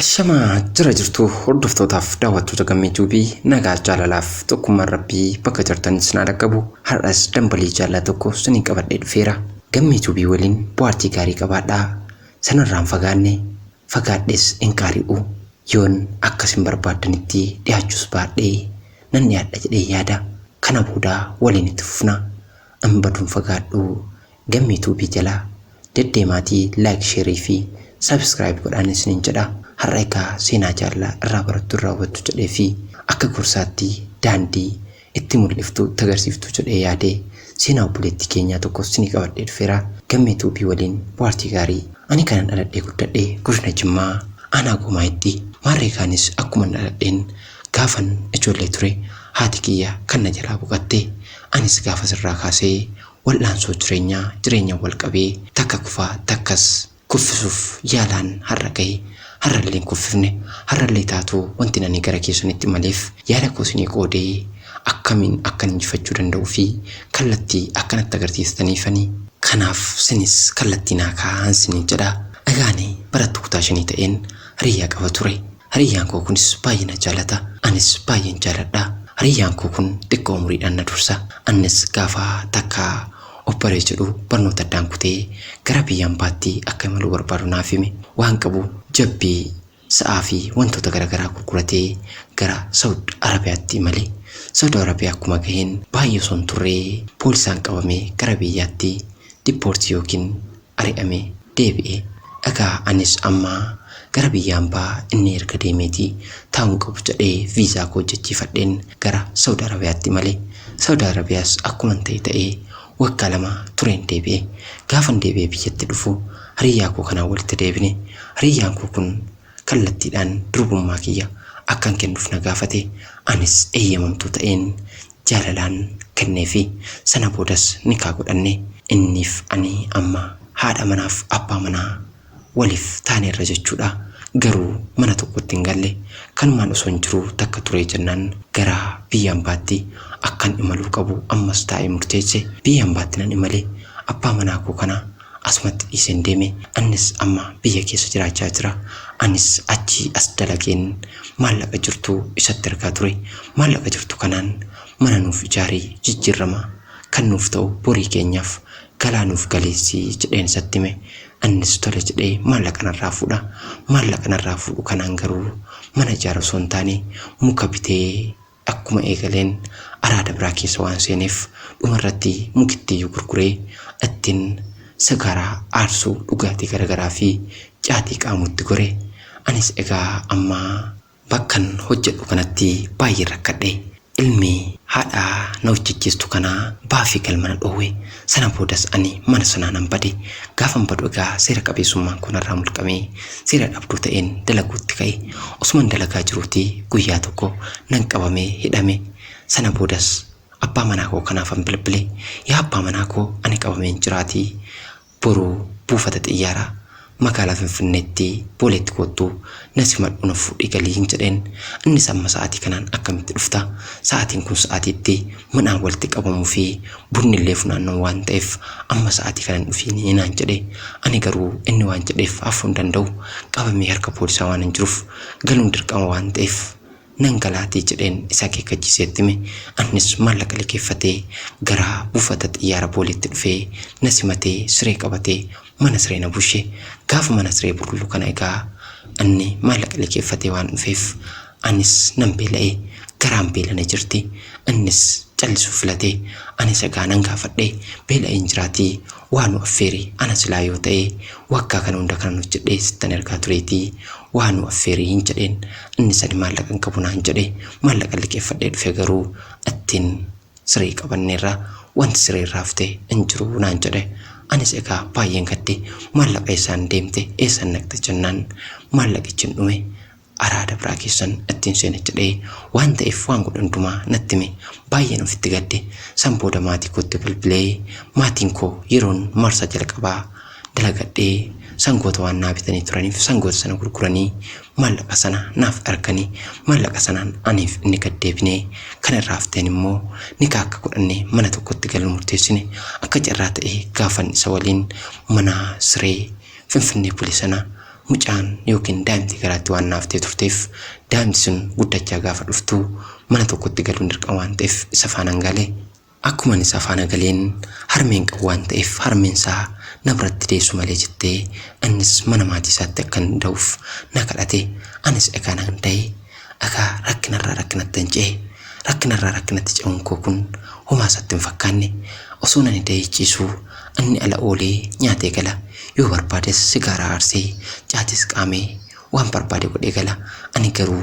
Ashamaa jira jirtu hordoftootaaf daawwattoota Gammee Tuubii, nagaa jaalalaaf tokkummaan Rabbii bakka jirtan isin haa dhaqqabu. Har'as dambalii jaalalaa tokko isinii qabadhee dhufeera. Gammee Tuubii waliin bohaartii gaarii qabaadhaa. Sanarraan fagaanne fagaadhes hin qaari'u. Yoon akka isin barbaaddanitti dhiyaachuus baadhee nan dhiyaadha jedhee yaada. Kana booda waliin itti fufna. An baduun fagaadhu. Gammee Tuubii jala deddeemaatii like share fi subscribe godhaan isiniin jedha. Har'a egaa seenaa jaalalaa irraa barattu irraa hubattu jedhee fi akka gorsaatti daandii itti mul'iftu itti agarsiiftu jedhee yaade seenaa obboleettii keenyaa tokko isinii qabadhee dhufeera. Gammee Tuubii waliin bohaartii gaarii. Ani kanan dhaladhee guddadhe godina Jimmaa aanaa Goomaayitti. Maarree kaanis akkuman dhaladheen gaafan ijoollee ture haati kiyya kan na jalaa boqatte. Anis gaafas irraa kaasee Wal'aansoo jireenyaa jireenyan wal qabee takka kufaa takkas kuffisuuf yaalaan har'a gahe. Har'allee hin kuffifne. Har'allee taatu wantin ani gara keessanitti imaleef yaada koo isinii qoodee akkamiin akkan injifachuu danda'uu fi kallattii akka natti agarsiistaniifani. Kanaaf sinis kallattii naa kaa'aan isiniin jedha. Egaa ani barattuu kutaa shanii ta'een hiriyyaa qaba ture. Hiriyyaan koo kunis baay'ee na jaalata. Anis baay'een jaaladha. Hiriyyaan koo kun xiqqoo umuriidhaan na dursa. Annis gaafa takka of baree jedhu barnoota addaan kutee gara biyya ambaatti akka imaluu barbaadu naaf hime. Waan qabu jabbii, sa'aa fi wantoota garagaraa gurguratee gara Sa'ud Arabiyaatti imale. Sa'ud Arabiyaa akkuma gaheen baay'ee osoo hin turre poolisaan qabamee gara biyyaatti dippoortii ykn ari'ame deebi'e. Egaa anis amma gara biyya ambaa inni erga deemeeti taa'uun qabu jedhee viizaa koo hojjechiifadheen gara Saudi Arabiyaatti imale. Saudi Arabiyaas akkuman ta'e ta'ee waggaa 2 tureen deebi'e. Gaafan deebi'ee biyyatti dhufu hiriyyaa koo kanaan walitti deebine. Hiriyyaan koo kun kallattiidhaan durbummaa kiyya akkan kennuuf na gaafate. Anis eeyyamamtuu ta'een jaalalaan kenneefi. Sana boodas nikaa godhanne. Inniif ani amma haadha manaaf abbaa manaa waliif taaneerra jechuudha. Garuu mana tokkotti hin galle. Kanumaan osoon jiruu takka turee jennaan gara biyya ambaatti akkan imaluu qabu ammas taa'ee murteesse. Biyya ambaatti nan imale. Abbaa manaa koo kana asumatti dhiiseen deeme. Annis amma biyya keessa jiraachaa jira. Anis achii as dalageen maallaqa jirtu isatti ergaa ture. Maallaqa jirtu kanaan mana nuuf ijaari, jijjiirrama kan nuuf ta'u borii keenyaaf galaa nuuf galeessi jedheen isatti hime. Annis tole jedhee maallaqa narraa fuudha. Maallaqa narraa fuudhu kanaan garuu mana ijaara osoo hin taane muka bitee akkuma eegaleen araada biraa keessa waan seeneef dhumarratti mukittiiyyuu gurguree ittiin sigaaraa aarsuu, dhugaatii garagaraa fi caatii qaamuutti gore. Anis egaa amma bakkan hojjedhu kanatti baay'een rakkadhe. Ilmi haadha na hojjechiistu kanaa ba'aa fi galma na dhoowwe. Sana boodas ani mana sanaa nan bade. Gaafan badu egaa seera qabeessummaan koo narraa mulqamee seera dhabduu ta'een dalaguutti ka'e. Osuman dalagaa jiruuti guyyaa tokko nan qabamee hidhame. Sana boodas abbaa manaa koo kanaafan bilbile. Yaa abbaa manaa koo ani qabameen jiraatii Boru buufata xiyyaaraa magaalaa Finfinneetti Booleetti koottu na simadhu na fuudhii gali hin jedheen. Innis amma sa'aatii kanaan akkamitti dhufta? Sa'aatiin kun sa'aatii itti midhaan walitti qabamuu fi bunni illee funaannamu waan ta'eef amma sa'aatii kana hin dhufiini naan jedhe. Ani garuu inni waan jedheef hafuu hin danda'u. Qabamee harka poolisaa waanan jiruuf galuun dirqama waan ta'eef Nan galaatii jedheen isa akeekkachiisee itti hime. Annis maallaqa liqeeffatee gara buufata xiyyaara Booleetti dhufee na simatee siree qabatee mana siree na bushe. Gaafa mana siree bullu kana egaa inni maallaqa liqeeffatee waan dhufeef anis nan beela'e. Garaan beela na jirti. Innis callisuu filate. Anis egaa nan gaafadhe. Beela'een jiraatii waa nu affeeri ana silaa yoo ta'e waggaa kana hunda kanan hojjedhee sittan ergaa tureetii waa nu affeeri hin jedheen. Innis ani maallaqa hin qabu naan jedhe. Maallaqa liqeeffadhee dhufe garuu ittiin siree qabanneerra wanti siree irraa hafte hin jiru naan jedhe. Anis egaa baay'een gadde. Maallaqa eessaan deemte eessaan dhaqxe jennaan maallaqichi hin dhume. Araada biraa keessan ittiin seena jedhee waan ta'eef waan godhe hundumaa natti hime. Baay'een ofitti gadde. San booda maatii kootti bilbilee maatiin koo yeroon marsaa jalqabaa dalagadhee sangoota waan naa bitanii turaniif sangoota sana gurguranii maallaqa sana naaf ergani. Maallaqa sanaan aniif inni gad deebinee kan irraa hafteen immoo nikaa akka godhannee mana tokkotti gallu murteessine. Akka carraa ta'ee gaafan isa waliin mana siree Finfinnee bule sana. Mucaan yookiin daa'imti garaatti waan naaftee turteef daa'imti sun guddachaa gaafa dhuftu mana tokkotti galuun dirqama waan ta'eef isa faanaan gale. Akkuman isa faana galeen harmeen qabu waan ta'eef harmeen isaa na biratti deessu malee jettee innis mana maatii isaatti akkan da'uuf na kadhate. Anis egaa nan da'e. Egaa rakkinarraa rakkinattan ce'e. Rakkinarraa rakkinatti ce'uun koo kun homaa isatti hin fakkaanne. Osoo ani da'ee ciisuu inni ala oolee nyaatee gala. Yoo barbaades sigaaraa aarsee caatis qaamee waan barbaade godhee gala. Ani garuu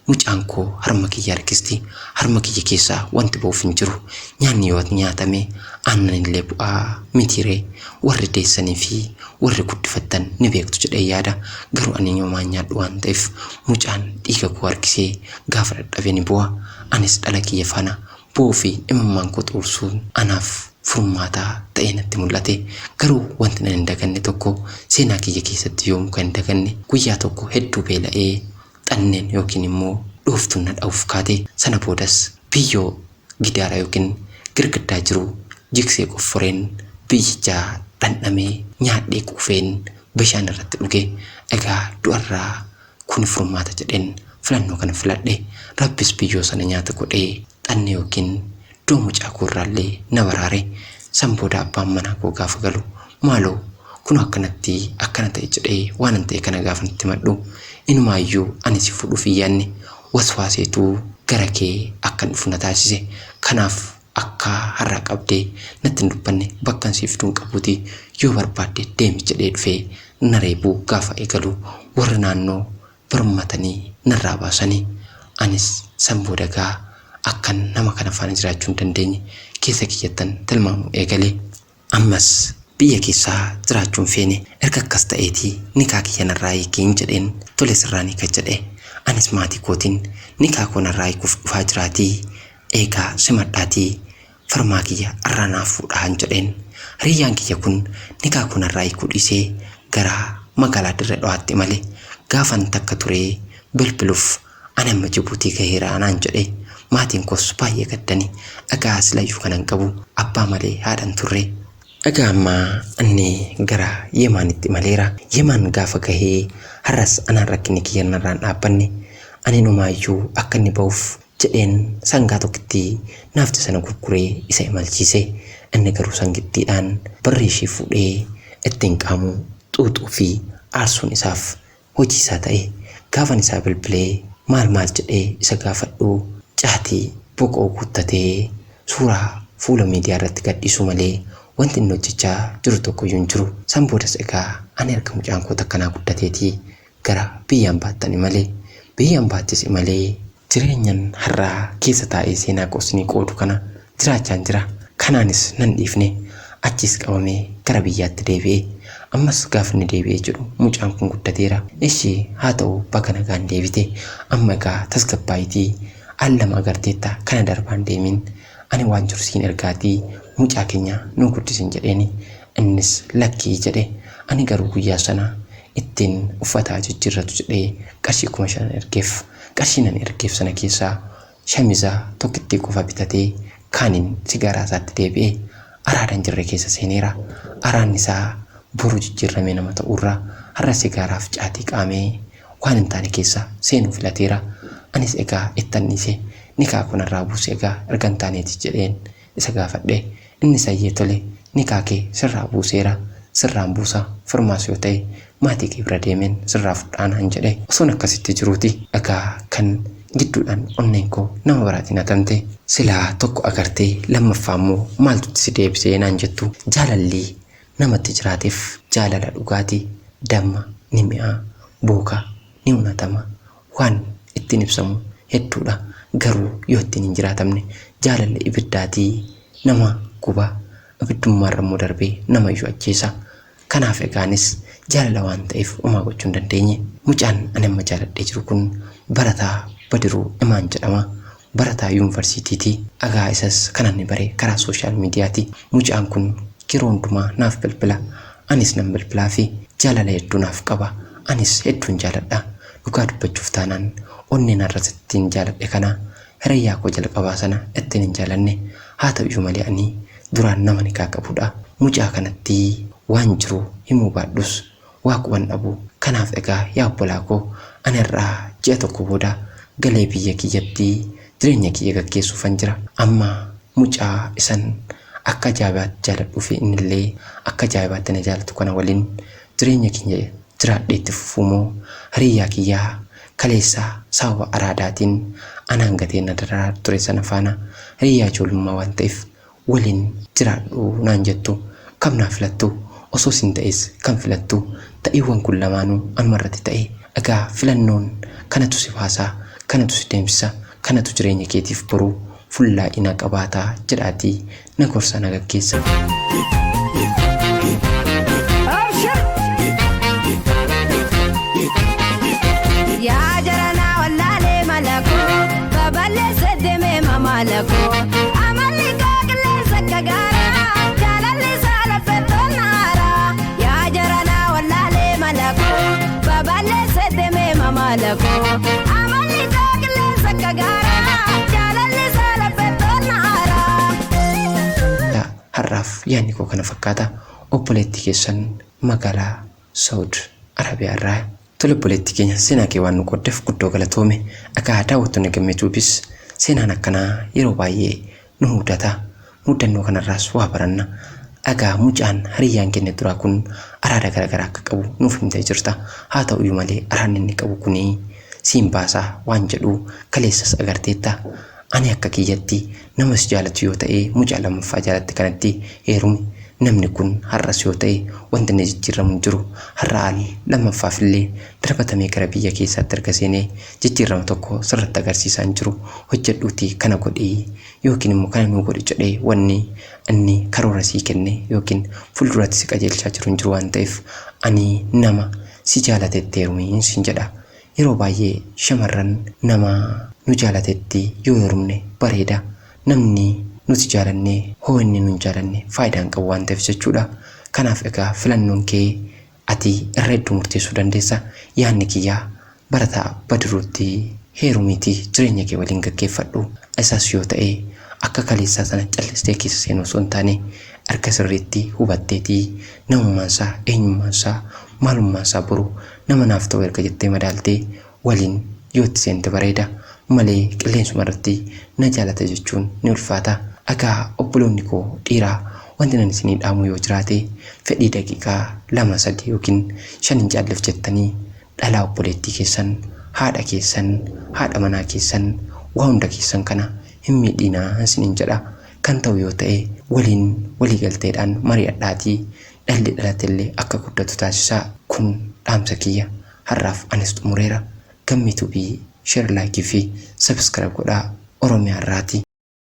mucaan koo harma kiyya harkisti. Harma kiyya keessaa wanti ba'uuf hin jiru. Nyaanni yoo nyaatame aannan illee bu'aa mitiiree. Warri deessanii fi warri guddifattan ni beektu jedhee yaada. Garuu ani homaa nyaadhu waan ta'eef mucaan dhiiga koo harkisee gaafa dadhabe ni bu'a. Anis dhala kiyya faana bu'uu fi imimmaan koo xuursuun anaaf furmaataa ta'ee natti mul'ate. Garuu wanti nan hin daganne tokko seenaa kiyya keessatti yoomuu kan hin daganne guyyaa tokko hedduu beela'ee xanneen yookiin immoo dhooftuun na dha'uuf kaate. Sana boodas biyyoo gidaara yookiin girgiddaa jiru jigsee qofforeen biyyichaa dhandhamee nyaadhee quufeen bishaan irratti dhuge. Egaa du'arraa kun furmaata jedheen filannoo kana filadhe. Rabbis biyyoo sana nyaata godhee xanne yookiin du'a mucaa koorraallee na baraare. San booda abbaan manaa koo gaafa galu maaloo kun akkanatti akkana ta'e jedhee waan an ta'e kana gaafa natti himadhu inumaayyuu ani si fuudhuuf hin yaadne waswaaseetu gara kee akkan dhufu na taasise. Kanaaf akka har'aa qabdee natti hin dubbanne bakkan siif fiduu hin qabuuti yoo barbaadde deemi jedhee dhufee na reebuu gaafa eegalu warri naannoo birmatanii narraa baasanii. Anis san booda gaa akkan nama kana faana jiraachuu hin dandeenye keessa kiyyattan tilmaamuu eegale. Ammas biyya keessaa jiraachuu hin feene. Erga akkas ta'eetii nikaa kiyya narraa hiikiin jedheen. Tole sirraa niika jedhe. Anis maatii kootiin nikaa koo narraa hiikuuf dhufaa jiraatii eegaa simadhaatii firmaa kiyya irraa naaf fuudhaan jedheen. Hiriyyaan kiyya kun nikaa koo narraa hiikuu dhiisee gara magaalaa Dirree Dhawaatti imale. Gaafan takka turee bilbiluuf ani amma Jibuutii gaheera naan jedhe. Maatiin koos baay'ee gaddani. Egaa silayyuu kanan qabu abbaa malee haadhan turre. Egaa amma inni gara Yemaanitti imaleera. Yemaan gaafa gahee har'as anaan rakkinni kiyya narraan dhaabbanne. Ani numaayyuu akka inni ba'uuf jedheen sangaa tokkitti naafti sana gurguree isa imalchiise. Inni garuu sangittiidhaan birrii ishee fuudhee ittiin qaamuu xuuxuu fi aarsuun isaaf hojii isaa ta'e. Gaafan isaa bilbilee maal maal jedhee isa gaafadhu caatii boqoo guuttatee suuraa fuula miidiyaa irratti gadhiisuu malee wanti inni hojjechaa jiru tokkoyyuu hin jiru. San boodas egaa ani erga mucaan koo takkanaa guddateetii gara biyyaan baattan imalee. Biyyaan baattis imalee jireenyan har'aa keessa taa'ee seenaa qoosnii qoodu kana jiraachaan jira. Kanaanis nan dhiifne. Achis qabamee gara biyyaatti deebi'e. Ammas gaafa inni deebi'ee jedhu mucaan kun guddateera. Ishee haa ta'u bakka nagaan deebite. Amma egaa tasgabbaayitii al lama agarteetta kana darbaan deemin. Ani waan jiru siin ergaatii mucaa keenya nuu guddisin jedheeni. Innis lakkii jedhe. Ani garuu guyyaa sana ittiin uffata jijjiirratu jedhee qarshii 5,000 ergeef. Qarshii nan ergeef sana keessaa shamiza tokkittii qofa bitatee kaaniin sigaaraa isaatti deebi'e. Araadaan jirre keessa seeneera. Araanni isaa boru jijjiirramee nama ta'urra har'a sigaaraaf caatii qaamee waan hin taane keessa seenuu filateera. Anis egaa ittan dhiise. Nikaa kunarraa buuse egaa erga hin taaneeti jedheen isa gaafadhe. Innis ayyee tole nikaa kee sirraa buuseera. Sirraan buusa firmaas yoo ta'e maatii kee bira deemeen sirraa fudhaanaan jedhe. Osoon akkasitti jiruuti egaa kan gidduudhaan onneen koo nama biraatiin hatamte. Silaa tokko agartee lammaffaa immoo maaltu si deebisee naan jettu. Jaalalli namatti jiraateef jaalala dhugaatii damma ni mi'aa, booka ni unatama, waan ittiin ibsamu hedduudha. Garuu yoo ittiin hin jiraatamne jaalalli ibiddaatii nama guba, ibiddummaarra immoo darbee namayyuu ajjeesa. Kanaaf egaanis jaalala waan ta'eef homaa gochuu hin dandeenye. Mucaan ani amma jaaladhee jiru kun barataa Badiruu Imaan jedhama. Barataa yuunivarsiitiiti. Egaa isas kan ani bare karaa sooshaal miidiyaati. Mucaan kun yeroo hundumaa naaf bilbila. Anis nan bilbilaa fi jaalala hedduu naaf qaba. Anis hedduun jaaladha. Dhugaa dubbachuuf taanaan onneen har'as ittiin jaaladhe kana hiriyyaa koo jalqabaa sana ittiin hin jaalanne. Haa ta'uyyuu malee ani duraan nama nikaa qabudha. Mucaa kanatti waan jiru himuu baadhus Waa quban dhabu. Kanaaf egaa yaa obbolaa koo ani har'aa ji'a tokko booda galee biyya kiyyatti jireenya kiyya gaggeessuufan jira. Amma mucaa isan akka ajaa'ibaatti jaaladhuu fi innillee akka ajaa'ibaatti na jaalatu kana waliin jireenya kiyya jiraadhee itti fufuu moo hiriyyaa kiyyaa kaleessa sababa araadaatiin anaan gatee na dararaa ture sana faana hiriyyaa ijoollummaa waan ta'eef waliin jiraadhu naan jettu kam naa filattu? Osoo sin ta'ees kam filattu? Ta'iiwwan kun lamaanuu anuma irratti ta'e. Egaa filannoon kanatu si baasa, kanatu si deemsisa, kanatu jireenya keetiif boru fullaa'ina qabaata jedhaatii na gorsaa na gaggeessa. Yaa jaranaa wallaalee malakoo babal'eessa deemee mamalakoo amalli koo qilleensa akka gaaraa jaalalli isaa laffettoon naaraa yaa jaranaa wallaalee malakoo babal'eessa deemee mamalakoo amalli koo qilleensa akka gaaraa jaalalli isaa laffettoon naaraa. Har'aaf yaadni koo kana fakkaata. Obboleettii keessan magaalaa Saud Arabiyaa irraa. Tole obboleettii keenya seenaa kee waan nu qooddeef guddoo galatoomi. Egaa daawwattoonni Gammee Tuubis seenaan akkanaa yeroo baay'ee nu mudata. Muddannoo kanarraas waa baranna. Egaa mucaan hiriyyaan keenya duraa kun araada garaagaraa akka qabu nuuf himtee jirta. Haa ta'uyyuu malee araadni inni qabu kuni siin baasa waan jedhu kaleessas agarteetta. Ani akka kiyyatti nama si jaalatu yoo ta'e mucaa lammaffaa jaalatte kanatti heerumi. Namni kun har'as yoo ta'e wanti inni jijjiirramu hin jiru. Har'a al lammaffaaf illee darbatamee gara biyya keessaatti erga seenee jijjiirrama tokko sirratti agarsiisaa hin jiru. Hojjedhuutii kana godhi yookiin immoo kana nuu godhi jedhee wanni inni karoora sii kenne yookiin fuulduratti si qajeelchaa jiru hin jiru waan ta'eef ani nama si jaalatetti heerumi siin jedha. Yeroo baay'ee shamarran nama nu jaalatetti yoo heerumne bareeda. Namni nuti jaalanne hoo inni nu hin jaalanne faayidaa hin qabu waan ta'eef jechuudha. Kanaaf egaa filannoon kee ati irra hedduu murteessuu dandeessa. Yaadni kiyyaa barataa Badiruutti heerumiitii jireenya kee waliin gaggeeffadhu. Isas yoo ta'e akka kaleessaa sana callistee keessa seenuu osoo hin taane erga sirriitti hubatteetii namummaansaa, eenyummaansaa, maalummaansaa boru nama naaf ta'u erga jettee madaaltee waliin yoo itti seente bareeda. Malee qilleensuma irratti na jaalata jechuun ni ulfaata. Egaa obboloonni koo dhiiraa wanti nan isinii dhaamu yoo jiraate fedhii daqiiqaa 2, 3 yookiin 5 hin caalleef jettanii dhalaa obboleettii keessan, haadha keessan, haadha manaa keessan, waa hunda keessan kana hin miidhiinaa isiniin jedha. Kan ta'u yoo ta'e waliin walii galteedhaan mari'adhaatii dhalli dhalatellee akka guddatu taasisaa. Kun dhaamsa kiyya. Har'aaf anis xumureera. Gammee Tube share like fi subscribe godhaa. Oromiyaa irraati.